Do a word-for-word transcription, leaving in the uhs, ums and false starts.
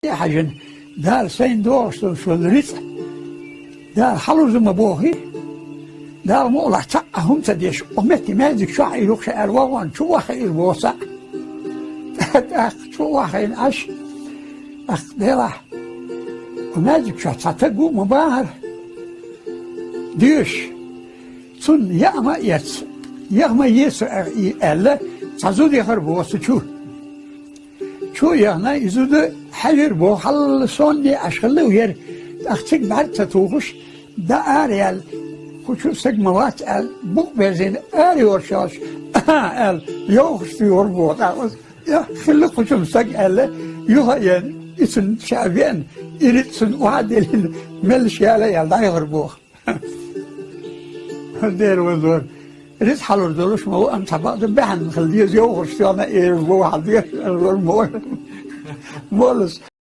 хьажна, Дала сайна догӀуш долуш волу рицкъ Дала хьалурза ма бохий, Дала мукъалахь цхьа а хӀума ца деш, оха метте маьждиг чохь а ирухуш аьлла вагӀон, чу охьахиира боху цхьаъ. ТӀаккха чу охьахиъна Ӏаш, тӀаккха делахь, оха маьждиг чохь цхьа стаг ву ма бахара. Доьшуш, цунна яа ма эца, яха ма еца аьлла, цхьа зуда яхара боху цу чу. Чу а яхна, и зуда хьаьжира боху, хьалла сонний Ӏаш хилла ву яра, тӀаккха цига бӀаьрг ца тухуш, дӀа ара яьлла, кху чу стаг ма вац аьлла, букъ берзийна ара йолуш йолуш, аьлла, йовхаш туьйхира боху тӀаккха. Я, хилла кху чу стаг аьлла, юха а еана, и цунна ша веана, и рицкъ цунна охьа а диллина, меллаш яла а яьлла, дӀаяхара боху. Дера вазор. Рицкъ хьалур долуш ма ву, амма цхьа бакъда баьхьанна хила деза, йовхарш тоьхна а эр ву хьал деза, эр ву мо-, моллас.